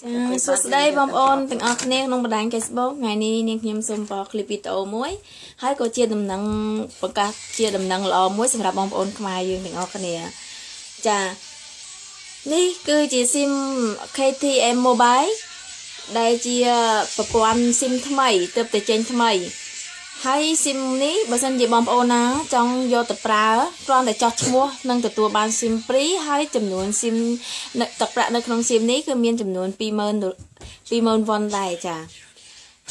ចាសួស្តីបងប្អូនទាំងអស់គ្នាក្នុងបណ្ដាញ Facebook ថ្ងៃនេះនាងខ្ញុំសូមបកคลิปវីដេអូមួយហើយក៏ជាដំណឹងប្រកាសជាដំណឹងល្អមួយសម្រាប់បងប្អូនខ្មែរយើងទាំងអស់គ្នាចានេះគឺជា SIM KTM Mobile ដែលជាប្រព័ន្ធ SIM ថ្មីទើបតែចេញថ្មី ហើយ SIM នេះបើសិនជាបងប្អូនណាចង់យកទៅប្រើគ្រាន់តែចោះឈ្មោះនឹងទទួលបាន SIM free ហើយចំនួន SIM នៅទឹកប្រាក់នៅក្នុង SIM នេះគឺមានចំនួន20000 20000វ៉ុនដែរចា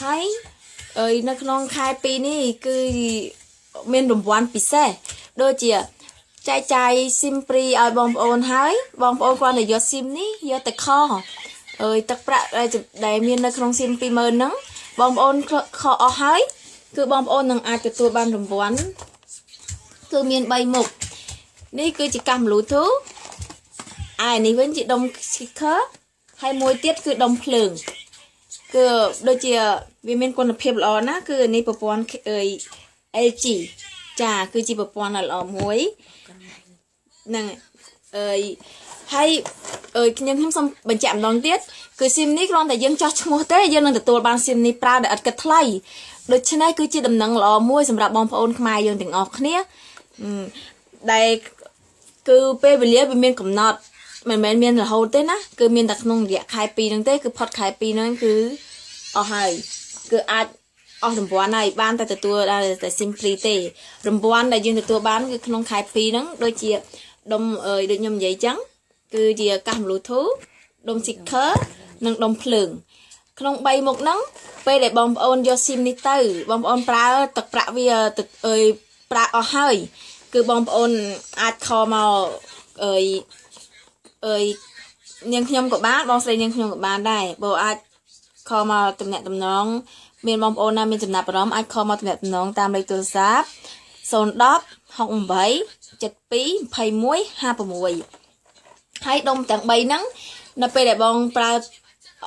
ហើយអើយនៅក្នុងខែ2នេះគឺមានរង្វាន់ពិសេសដូចជាចែកចាយ SIM free ឲ្យបងប្អូនហើយបងប្អូនគ្រាន់តែយក SIM នេះយកទៅ call អើយទឹកប្រាក់ដែលដែលមាននៅក្នុង SIM 20000ហ្នឹងបងប្អូន call អស់ហើយគឺបងប្អូននឹងអាចទទួលបានរង្វាន់គឺមាន3មុខនេះគឺជាកាស Bluetooth ឯនេះវិញជាដុំ speaker ហើយមួយទៀតគឺដុំភ្លើងគឺដូចជាវាមានគុណភាពល្អណាស់គឺនេះប្រព័ន្ធអើយ LG ចាគឺជាប្រព័ន្ធដ៏ល្អមួយហ្នឹងអើយហើយអើយខ្ញុំខ្ញុំសូមបញ្ជាក់ម្ដងទៀតគឺស៊ីមនេះគ្រាន់តែយើងចោះឈ្មោះទេយើងនឹងទទួលបានស៊ីមនេះប្រើដោយឥតគិតថ្លៃដូច្នេះគឺជាដំណឹងល្អមួយសម្រាប់បងប្អូនខ្មែរយើងទាំងអស់គ្នាដែលគឺពេលវេលាវាមានកំណត់មិនមែនមានរហូតទេណាគឺមានតែក្នុងរយៈខែ2ហ្នឹងទេគឺផុតខែ2ហ្នឹងគឺអស់ហើយគឺអាចអស់រង្វាន់ហើយបានតែទទួលដល់តែ SIM free ទេរង្វាន់ដែលយើងទទួលបានគឺក្នុងខែ2ហ្នឹងដូចជាដុំអើយដូចខ្ញុំនិយាយចឹងគឺជាកាស Bluetooth ដុំ speaker និងដុំភ្លើងក្នុង3មុខហ្នឹងពេលដែលបងប្អូនយកស៊ីមនេះទៅបងប្អូនប្រើទឹកប្រាក់វាទឹកអើយប្រើអស់ហើយគឺបងប្អូនអាច call មកអើយអើយនាងខ្ញុំក៏បានបងស្រីនាងខ្ញុំក៏បានដែរបើអាច call មកតំណាក់តំណងមានបងប្អូនណាមានចំណាប់អារម្មណ៍អាច call មកតំណាក់តំណងតាមលេខទូរស័ព្ទ010 68 72 21 56ហើយដុំទាំង3ហ្នឹងនៅពេលដែលបងប្រើ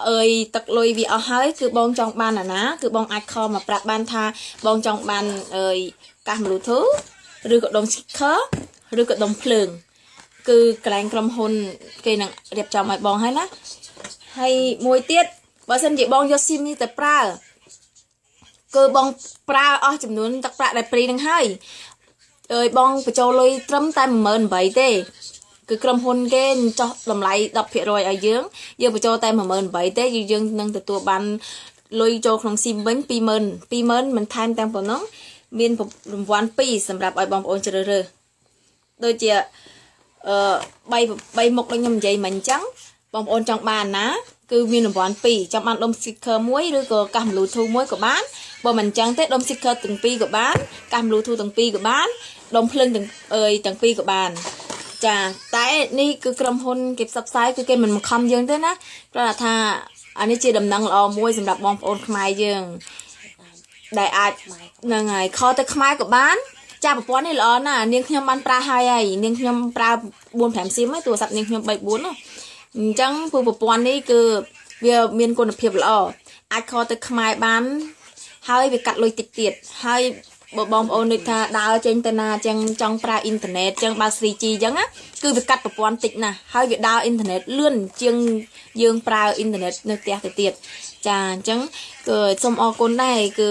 អើយទឹកលុយវាអស់ហើយគឺបងចង់បានអាណាគឺបងអាច call មកប្រាប់បានថាបងចង់បានអើយកាស Bluetooth ឬក៏ដុំ speaker ឬក៏ដុំភ្លើង គឺកន្លែងក្រុមហ៊ុនគេនឹងរៀបចំឲ្យបងហើយណាហើយមួយទៀតបើសិនជាបងយកស៊ីមនេះទៅប្រើគឺបងប្រើអស់ចំនួនទឹកប្រាក់ដែល free នឹងហើយអើយបងបញ្ចូលលុយត្រឹមតែ18000ទេគឺក្រុមហ៊ុនគេចោះតម្លៃ10%ឲ្យយើងយើងបញ្ចូលតែ18000ទេយើងនឹងទទួលបានលុយចូលក្នុងស៊ីមវិញ20000 20000មិនថែមទាំងប៉ុណ្ណឹងមានរង្វាន់2សម្រាប់ឲ្យបងប្អូនជ្រើសរើសដូចជាអឺ3 3មុខដូចខ្ញុំនិយាយមិញអញ្ចឹងបងប្អូនចង់បានណាគឺមានរង្វាន់2ចង់បានដុំ sticker មួយឬក៏កាស Bluetooth មួយក៏បានបើមិនអញ្ចឹងទេដុំ sticker ទាំងពីរក៏បានកាស Bluetooth ទាំងពីរក៏បានដុំភ្លើងទាំងអើយទាំងពីរក៏បានចាតែនេះគឺក្រុមហ៊ុនគេផ្សព្វផ្សាយគឺគេមិនបង្ខំយើងទេណាគ្រាន់តែថាអានេះជាដំណឹងល្អមួយសម្រាប់បងប្អូនខ្មែរយើងដែលអាចហ្នឹងហើយ call ទៅខ្មែរក៏បានចាប្រព័ន្ធនេះល្អណាស់នាងខ្ញុំបានប្រើហើយហើយនាងខ្ញុំប្រើ4 5 SIM ហើយទូរស័ព្ទនាងខ្ញុំ3 4នោះអញ្ចឹងព្រោះប្រព័ន្ធនេះគឺវាមានគុណភាពល្អអាច call ទៅខ្មែរបានហើយវាកាត់លុយតិចទៀតហើយបើបងប្អូននឹកថាដើរចេញទៅណាចឹងចង់ប្រើអ៊ីនធឺណិតចឹងបើ 3G ចឹងណាគឺវាកាត់ប្រព័ន្ធតិចណាស់ហើយវាដើរអ៊ីនធឺណិតលឿនជាងយើងប្រើអ៊ីនធឺណិតនៅផ្ទះទៅទៀតចាអញ្ចឹងគឺសូមអរគុណដែរគឺ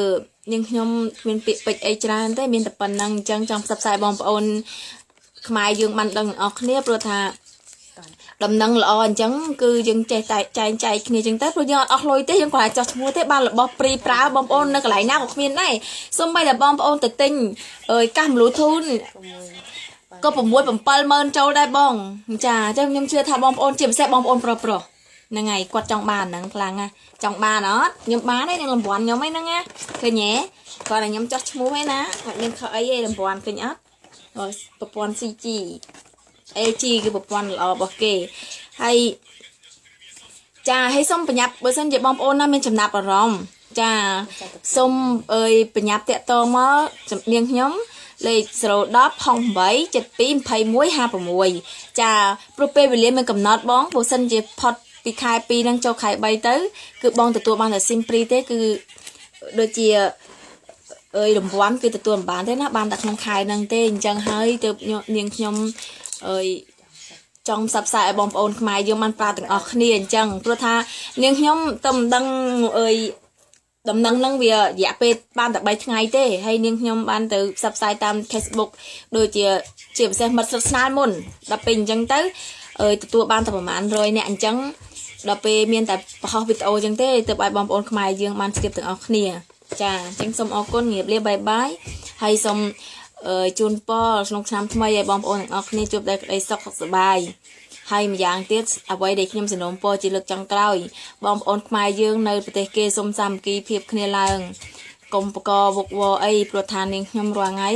នាងខ្ញុំគ្មានពាក្យពេចន៍អីច្រើនទេមានតែប៉ុណ្្នឹងអញ្ចឹងចង់ផ្សព្វផ្សាយបងប្អូនខ្មែរយើងបានដឹងទាំងអស់គ្នាព្រោះថាដំណឹងល្អអញ្ចឹងគឺយើងចេះតែចែងចែកគ្នាអញ្ចឹងទៅព្រោះយើងអត់អស់លុយទេយើងគ្រាន់តែចោះឈ្មោះទេបានរបស់ free ប្រើបងប្អូននៅកន្លែងណាក៏គ្មានដែរសូម្បីតែបងប្អូនទៅទិញអើយកាស Bluetooth ក៏6 70000ចូលដែរបងចាអញ្ចឹងខ្ញុំជឿថាបងប្អូនជាពិសេសបងប្អូនប្រុសប្រុសហ្នឹងហើយគាត់ចង់បានហ្នឹងខ្លាំងណាចង់បានអត់ខ្ញុំបានទេនឹងលំវាន់ខ្ញុំហ្នឹងណាឃើញទេគាត់តែខ្ញុំចោះឈ្មោះឯណាគាត់មានខុសអីទេលំវាន់ឃើញអត់ប្រព័ន្ធ CG LG គឺប្រព័ន្ធល្អរបស់គេហើយចាហើយសូមប្រញាប់បើសិនជាបងប្អូនណាមានចំណាប់អារម្មណ៍ចាសូមអើយប្រញាប់តាក់ទងមកនាងខ្ញុំលេខ010 68 72 21 56ចាព្រោះពេលវេលាមានកំណត់បងព្រោះសិនជាផុតពីខែ2ហ្នឹងចូលខែ3ទៅគឺបងទទួលបានតែ SIM free ទេគឺដូចជាអើយរង្វាន់គឺទទួលមិនបានទេណាបានតែក្នុងខែហ្នឹងទេអញ្ចឹងហើយទើបនាងខ្ញុំអើយ ចង់ផ្សព្វផ្សាយឲ្យបងប្អូនខ្មែរយើងបានប្រើទាំងអស់គ្នាអញ្ចឹងព្រោះថានាងខ្ញុំតែមិនដឹងអើយដំណឹងហ្នឹងវារយៈពេលបានតែ3ថ្ងៃទេហើយនាងខ្ញុំបានទៅផ្សព្វផ្សាយតាម Facebook ដូចជាជាពិសេសមិត្តស្និទ្ធស្នាលមុនដល់ពេលអញ្ចឹងទៅអើយទទួលបានតែប្រហែល100នាក់អញ្ចឹងដល់ពេលមានតែបង្ហោះវីដេអូអញ្ចឹងទេទើបឲ្យបងប្អូនខ្មែរយើងបានស្ទាបទាំងអស់គ្នាចាអញ្ចឹងសូមអរគុណជំរាបលា bye bye ហើយសូមអឺជូនពរក្នុងឆ្នាំថ្មីឲ្យបងប្អូនទាំងអស់គ្នាជួបតែក្តីសុខសុខសប្បាយហើយម្យ៉ាងទៀតអ្វីដែលខ្ញុំសំណូមពរជាលើកចុងក្រោយបងប្អូនខ្មែរយើងនៅប្រទេសគេសូមសាមគ្គីភាពគ្នាឡើងកុំបកវឹកវរអីព្រោះថានាងខ្ញុំរាល់ថ្ងៃ